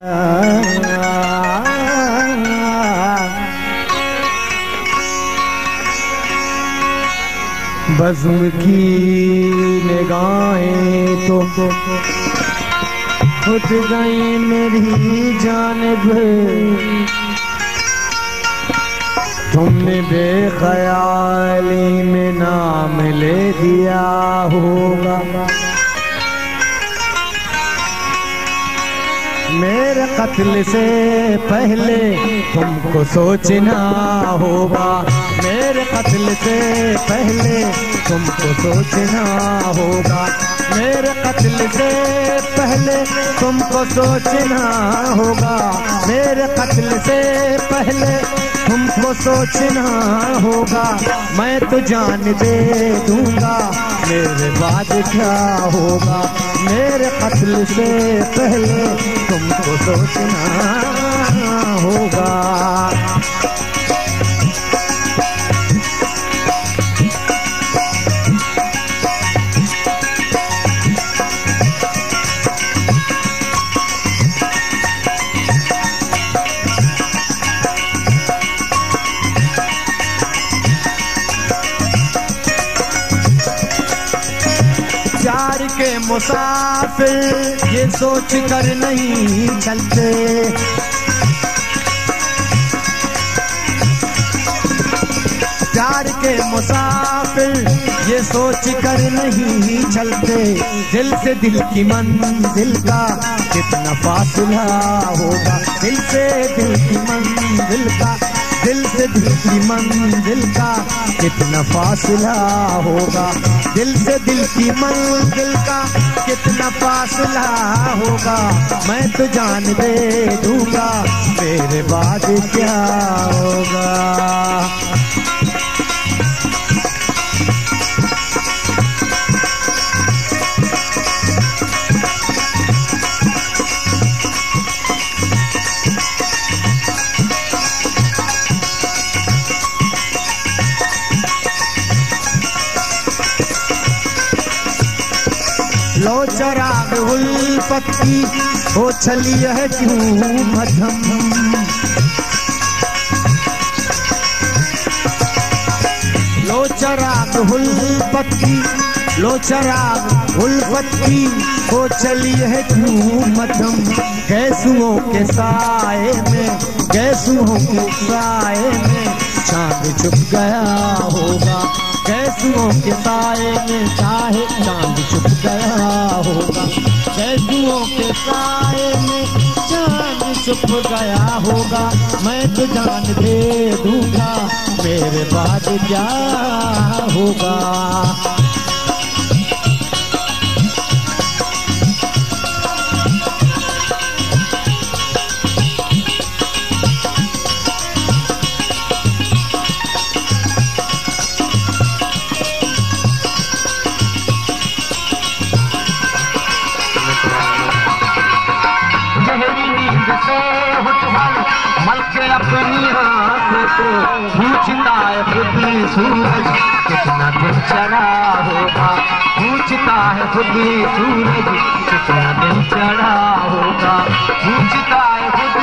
بزم کی نگاہیں تو اٹھ گئیں میری جانب، تم نے بے خیالی میں نام لے دیا ہوگا۔ میرے قتل سے پہلے تم کو سوچنا ہوگا، میرے قتل سے پہلے تم کو سوچنا ہوگا، میرے قتل سے پہلے تم کو سوچنا ہوگا، میرے قتل سے پہلے تم کو سوچنا ہوگا۔ میں تو جان دے دوں گا، میرے بعد کیا ہوگا؟ میرے قتل سے پہلے تم کو سوچنا ہوگا۔ پیار کے مسافر یہ سوچ کر نہیں چلتے، پیار کے مسافر یہ سوچ کر نہیں چلتے، دل سے دل کی منزل کا کتنا فاصلہ ہوگا، دل سے دل کی منزل کا، دل سے دل کی منزل کا کتنا فاصلہ ہوگا، دل سے دل کی منزل کا کتنا فاصلہ ہوگا۔ میں تو جان دے دوں گا، میرے بعد کیا ہوگا؟ لو چراغ الفت کی ہو چلی ہے کیوں مدھم، لو چراغ الفت کی، لو چراغ الفت کی ہو چلی ہے کیوں مدھم، گیسوؤں کے سائے میں، گیسوؤں کے سائے میں چاند چھپ گیا ہوگا، گیسوؤں کے سائے میں چاہے چاند چھپ گیا ہوگا، گیسوؤں کے سائے میں چاند چھپ گیا ہوگا۔ میں تو جان دے دوں گا، میرے بعد کیا ہوگا؟ گہری نیند سے اٹھ مل، مل کے اپنی آنکھوں کو، پوچھتا ہے خود سورج کتنا دن چڑھا ہوگا، پوچھتا ہے خود سورج کتنا دن چڑھا ہوگا، پوچھتا ہے خود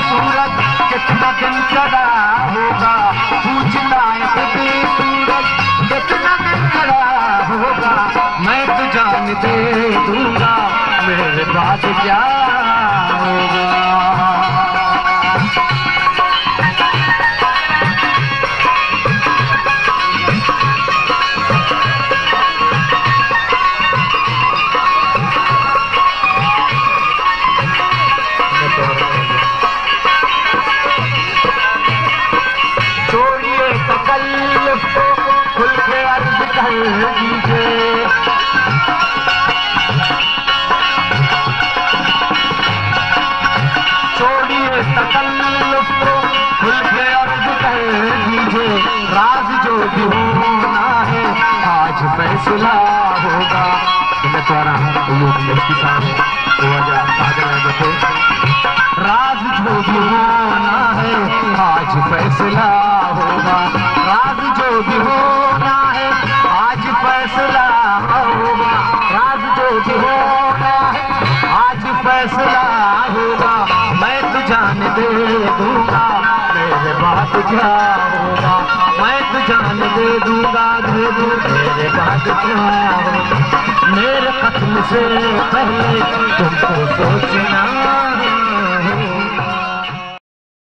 سورج کتنا دن چڑھا ہوگا، پوچھتا ہے خود سورج کتنا دن چڑھا ہوگا۔ میں تو جان دے دوں گا، میرے بعد کیا ہوگا؟ چھوڑیے تکلف کو، کھل کے عرض کر دیجیے۔ چھوڑیے تکلف کو، کھل کے عرض کر دیجیے۔ راز جو بھی ہونا ہے، آج فیصلہ ہوگا۔ میں تو آ رہا ہوں، لوگ لڑکی صاحب، واجہ ساجن احمد کو۔ راز جو بھی ہونا ہے، آج فیصلہ ہوگا، راز جو بھی ہونا ہے، آج فیصلہ ہوگا، راز جو بھی ہونا ہے، آج فیصلہ ہوگا۔ جان دے دوں گا، میرے بعد کیا ہوگا؟ میں تو جان دے دوں گا، دے دوں، میرے بعد کیا ہوگا؟ میرے قتل سے پہلے تم کو سوچنا